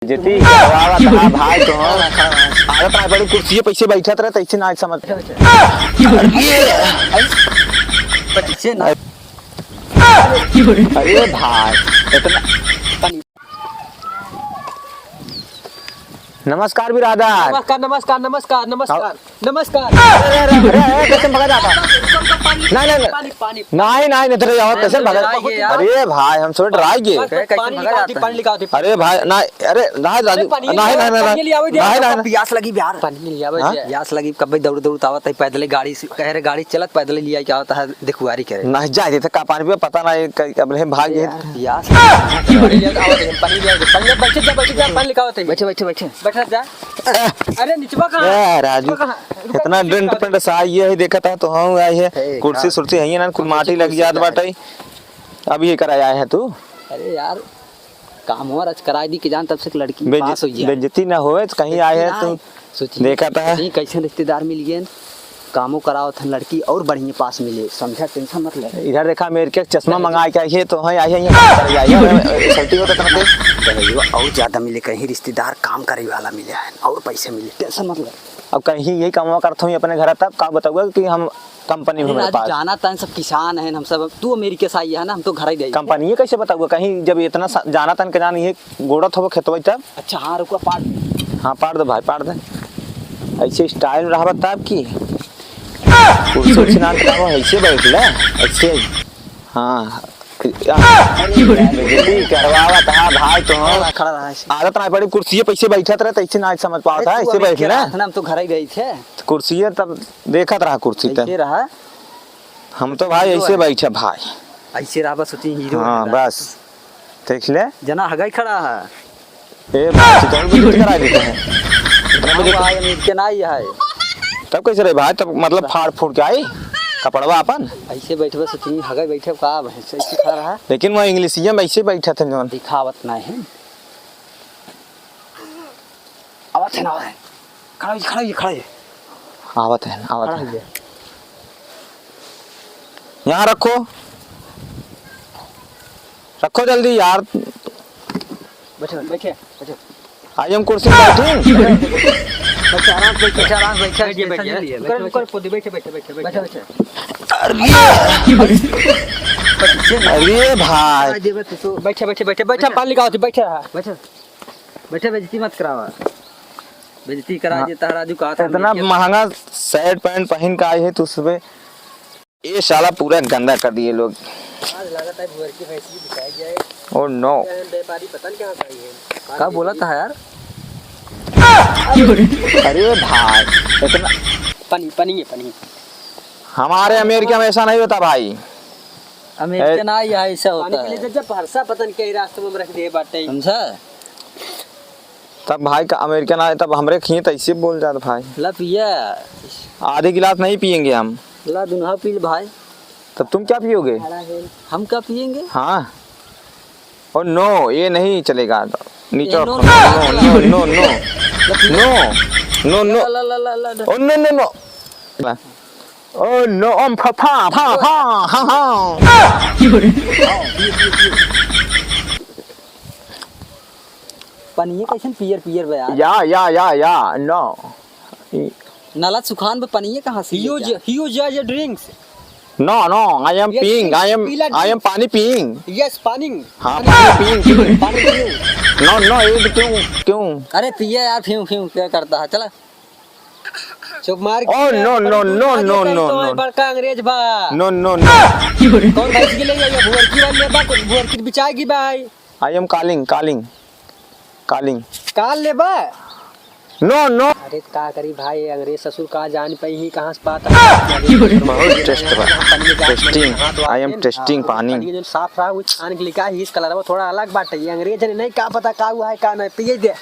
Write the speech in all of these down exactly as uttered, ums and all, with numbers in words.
बेइज्जती करवावत हा भाई तो। आदत ना पड़ी, कुर्सी पे ऐसे बैठत रहे, तैसे ना समझ। पीछे ना। अरे भाई, इतना। नमस्कार बिरादर। नमस्कार, नमस्कार, नमस्कार, नमस्कार। नमस्कार। अरे, अरे, अरे, अरे, कैसे भगा जाता? पानी, नहीं, नहीं, नहीं। पानी, पानी। नहीं, नहीं, नहीं, तेरे यार, कैसे भगा? नहीं, ये यार। अरे भाई, हम सब डराई गए। बस, बस, कैसे पानी भगा निकाल दी, जाता है? पानी निकाल दी। अरे भाई, नहीं, अरे, नहीं, राजू, अरे, पानी नहीं, लियाओ, नहीं, नहीं, पानी नहीं, लियाओ, नहीं, नहीं, नहीं। प्यास लगी यार। पानी लियाओ, हाँ? प्यास लगी, कब दौड़, दौड़ आवत है, पैदल गाड़ी से, कह रहे, गाड़ी चलत, पैदल ले आई, क्या होता है, देखुआरी करे। नहीं, जाए देते का पानी पियो, पता नहीं, क-, अब नहीं भाग गए। यार, प्यास लगी। पानी लियाओ, पानी लियाओ, पानी लियाओ, बैठ जा, बैठ जा, पानी निकाल दे। बैठे, बैठे, बैठे। बैठा जा। अरे निचवा कहाँ? ए, राजू, निचवा कहाँ? रुका, इतना रुका, डंड रुका। पंड सा ये है, देखत है तो हम आए हैं। ए, कुर्सी का? सुर्सी है ना, कुल माटी लग जात बाटे। अब ये कराया है तू? अरे यार, काम हुआ रच कराई दी कि जान, तब से लड़की बेइज्ज-, पास हो गया। बेइज्जती ना होए तो कहीं आए है ना तू। सोचिए, देखत है। सोचिए, कैसे रिश्तेदार मिल गए। कामो करावत हन लड़की और बढ़िया पास मिले, समझा, tension मत ले। इधर देखा, अमेरिका के चश्मा मंगा के आई है, तो है, आई है, यहाँ काम करे, आई है, सल्टी होता था ना। और ज्यादा मिले, कहीं रिश्तेदार काम करे वाला मिले है और पैसे मिले, tension मत ले। अब कहीं यही कमवा करत हूँ अपने घर, तब का बताऊँगा कि हम कंपनी में अरे हमारे राजू, पास। जाना तन सब किसान हैं हम सब, तू अमेरिका से आई है ना, हम तो घर ही गए। कंपनी ये कैसे बताऊँगा, कहीं जब इतना सा-, जाना तन के जान ये गोड़त हो खेतवा तब। अच्छा, हाँ, रुको, पाड़ दे। हाँ, पाड़ दे भाई, पाड़ दे। ऐसे style रहबा तब की। कुर्सी उर्सी ना करावा, ऐसे बैठ ले, ऐसे। हाँ। बेइज्जती करवावत हा भाई तो। खड़ा रहा, खड़ा रहा ऐसे। आदत ना पड़ी, कुर्सी पे ऐसे बैठत रहे, तो ऐसे ना समझ पावत है, ऐसे बैठ ले। हम तो घर ही गए थे। तो कुर्सी तब देखत रहा, कुर्सी तब। ऐसे रहा। हम तो भाई हीरो ऐसे है। बैठे भाई। ऐसे रहा बस, सोची हीरो हाँ, है। बस। देख ले। जना हगाई खड़ा है। ए भाई, तू तो बेइज्जती करा देते हैं। इतना हाँ बेइज्जती भाई, हम इनके ना ही है। तब कैसे रहे भाई? तब मतलब फाड़ फूड़ के आई कपड़वा अपन? ऐसे बैठबे से तुम हगाई बैठे का? ऐसे, ऐसे खड़ा रहा। लेकिन वहाँ इंग्लिशिया में ऐसे बैठा था जौन। दिखावत ना है। आवत है ना, आवत है। खड़ा होइए, खड़ा होइए, खड़ा होइए। आवत है, आवत खड़ा है। होइए। यहाँ रखो, रखो जल्दी यार। बैठे, बैठे, बैठे। आई हम कुर्सी में बैठी। बैठे, आराम से बैठे, आराम से बैठे, बैठे, बैठे, बैठे, बैठे, बैठे, बैठे, बैठे, बैठे, बैठे। अरे, अरे भाई। बैठे, बैठे, बैठे, बैठे, पानी निकाल, बैठे रहा। बैठे। बैठे, बेइज्जती मत करावा। बेइज्जती करा हाँ। जे तहरा जो कहा था, इतना महंगा शर्ट पैंट पहन के आए है तू सुबह। ये साला पूरा गंदा कर दिए लोग। आज लागत है भुअर की भैंस भी बिकाई जाए। Oh no। व्यापारी पता नहीं कहाँ से आई है। का बोला था यार? अरे भाई, इतना पानी, पानी है, पानी। हमारे अमेरिका में ऐसा नहीं होता भाई। अमेरिकन ए- आई है, ऐसा होता है। पानी पी ले, जब, जब भरसा पता नहीं कई रास्ते में रख दिए बाटे। समझा? तब भाई का अमेरिकन आए, तब हमरे खिए तो ऐसे बोल जात भाई। ला पिया। आधी गिलास नहीं पिएंगे हम। ला दुनहा पी ले भाई। तब तुम क्या पियोगे? हम क्या पिएंगे? हाँ। Oh no, ये नहीं चलेगा। नीचे ये रखो। No, no, no, no, no। No, no, no। ला, ला, ला, ला, ला। Oh no, no, no। Oh no, um, फा, फा, फा, फा, हाँ, हाँ। पनिये कैसन पियर पियर बा यार। या, या, या, या, no। नला सुखान पे पनिये कहाँ से He use, ले जाए? He use as a drinks। No, no, I am Yes, peeing, I am, पीला I am drink। पानी peeing। Yes, पानी। हाँ, पानी peeing। पानी पीऊँ। No, no, ये क्यों, क्यों? अरे पिया यार, फिर, फिर क्या करता है, चला। चुप मार के Oh, no, no, no, no, no, no। बड़का अंग्रेज बा। No, no, no। कौन भैंस के लिए ये भुअर की वाली लेबा, भुअर की बिचाएगी भाई। I am calling, calling, calling। काल लेबा? No, no। अरे का करी भाई, अंग्रेज ससुर का जान पाई ही कहाँ से पाता है? बहुत taste बा। Testing, I am testing पानी। पानी जो साफ रहा, वो छान के लिखा है, इस कलर में थोड़ा अलग बात है। ये अंग्रेज ने नहीं का पता का हुआ है, का नहीं, पिए दे।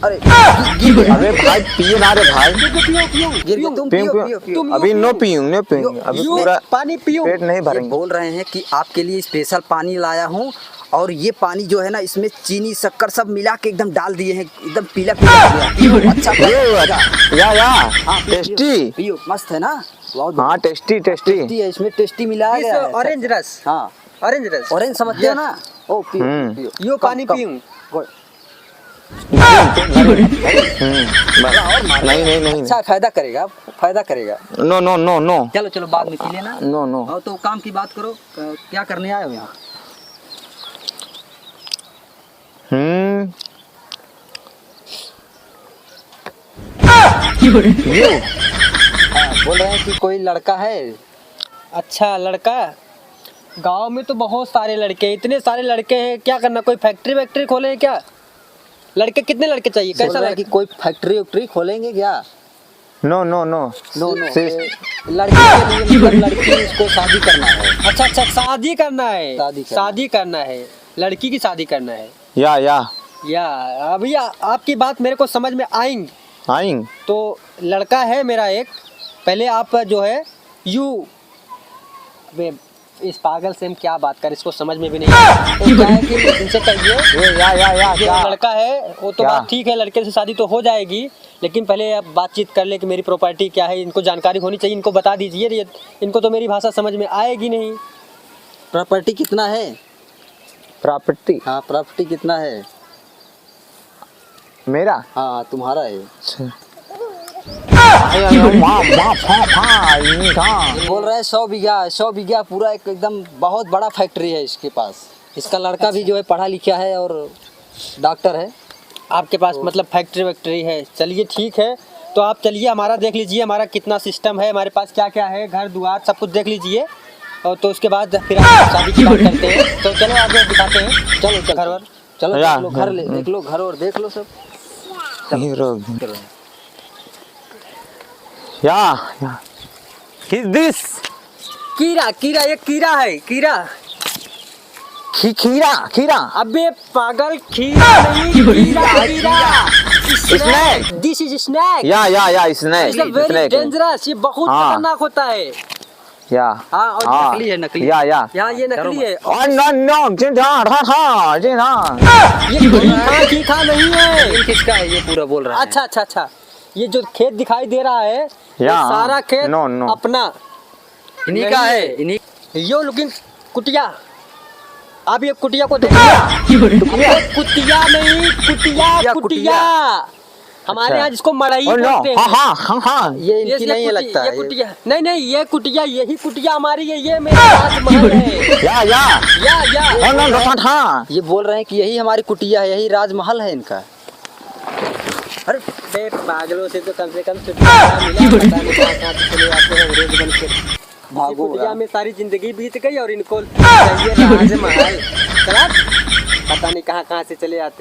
अरे, अबे भाई, पिए ना रे भाई। पियो, पियो, पियो, गिर गया, तुम पियो, पियो, पियो, पियो, पियो। अभी no पीऊँ, no पीऊँ। अभी पूरा पानी पियो। पेट नहीं भरेंगे। बोल रहे हैं कि आपके लिए special पानी लाया हूँ और ये पानी जो है ना, इसमें चीनी, शक्कर सब मिला के एकदम डाल दिए हैं, एकदम पीला पीला हो गया। पियो, अच्छा ये, या, या, हाँ, पियो, tasty। पियो, मस्त है ना? बहुत हाँ, tasty, tasty। Tasty है, इसमें tasty मिलाया गया है। Orange रस। हाँ। Orange रस। Orange समझते हो ना? ओ, पियो, हम्म। पियो। यो कम, पानी कम। पीऊँ। गुड। हम्म, बस। नहीं, नहीं, नहीं। अच्छा, फायदा करेगा, फायदा करेगा। No, no, no, no। चलो, चलो, बाद में पी लेना। No, no। और तो काम की बात करो, अ, क्या करने आए हो यहाँ? हम्म। ये। हाँ, बोल रहे हैं कि कोई लड़का है। अच्छा, लड़का? गांव में तो बहुत सारे लड़के हैं, इतने सारे लड़के हैं, क्या करना, कोई factory वैक्ट्री खोले हैं क्या? लड़के, कितने लड़के चाहिए, कैसा बोल रहे हैं लड़का? कि कोई factory वैक्ट्री खोलेंगे क्या? No, no, no। No, no। sis। लड़की के लिए, मतलब, लड़की, इसको शादी करना है। अच्छा, अच्छा, शादी करना है। शादी करना। शादी करना है, लड़की की शादी करना है। या, या। या, अभी आ-, आपकी बात मेरे को समझ में आएंग। आएंग। तो लड़का है मेरा एक, पहले आप जो है, यू, अबे, इस पागल से हम क्या बात करें, इसको समझ में भी नहीं आ रहा। तो क्या है कि इनसे कहिए, ये, या, या, या, ये क्या? लड़का है, वो तो क्या? बात ठीक है, लड़के से शादी तो हो जाएगी, लेकिन पहले आप बातचीत कर ले कि मेरी property क्या है, इनको जानकारी होनी चाहिए, इनको बता दीजिए। ये, इनको तो मेरी भाषा समझ में आएगी नहीं। Property कितना है? Property? हाँ, property कितना है? मेरा? हाँ, तुम्हारा है। अच्छा। बोल रहा है सौ बीघा, सौ बीघा पूरा एक, एकदम बहुत बड़ा factory है इसके पास। इसका लड़का भी जो है पढ़ा लिखा है और doctor है। आपके पास तो मतलब factory वैक्ट्री है, चलिए ठीक है। तो आप चलिए, हमारा देख लीजिए, हमारा कितना system है, हमारे पास क्या क्या है, घर दुआर सब कुछ देख लीजिए। और तो उसके बाद फिर आप शादी की बात करते हैं। तो चलो आगे दिखाते हैं। चलो, चलो। घर वर। चलो, या, देख लो, घर ले, हम्म। देख लो, घर और देख लो सब। चलो। ये रहो। चलो। या, या। Is this? कीड़ा, कीड़ा, ये कीड़ा है, कीड़ा। खी-, खीरा, खीरा। अबे पागल, खीरा नहीं, कीड़ा, कीड़ा। Snake। This is snake। या, या, या, snake। It's a very dangerous, ये बहुत खतरनाक होता है। या। हाँ, और हाँ। नकली है, नकली। या, या। या, ये नकली है। और न, न, जी हाँ, हाँ, हाँ, जी हाँ। ये खीखा, खीखा नहीं है। ये किसका है? ये पूरा बोल रहा है। अच्छा, अच्छा, अच्छा। ये जो खेत दिखाई दे रहा है, ये या। सारा खेत No, no। अपना इन्हीं का नहीं है, है। इन्हीं यो लेकिन कुटिया, आप ये कुटिया को देखिए। कुटिया? ये कुटिया नहीं, कुटिया, या कुटिया। कुटिया। हमारे अच्छा। यहाँ जिसको मड़ई Oh, no। बोलते हैं। हाँ, हाँ, हाँ, हाँ। ये ये, इनकी ये नहीं है कुटि-, लगता ये है। कुटिया। नहीं, नहीं, ये कुटिया, यही कुटिया हमारी है, ये मेरा राजमहल है। या, या। या, या। हाँ, हाँ, हाँ, हाँ। ये बोल रहे हैं कि यही हमारी कुटिया है, यही राजमहल है इनका। अरे, बे पागलों से तो कम से कम छुटकारा मिला, पता नहीं कहाँ, कहाँ से चले आते हैं अंग्रेज बन के। भागो इसी कुटिया यार। में सारी जिंदगी बीत गई और इनको चाहिए राजमहल। चला, पता नहीं कहाँ, कहाँ से चले आते हैं।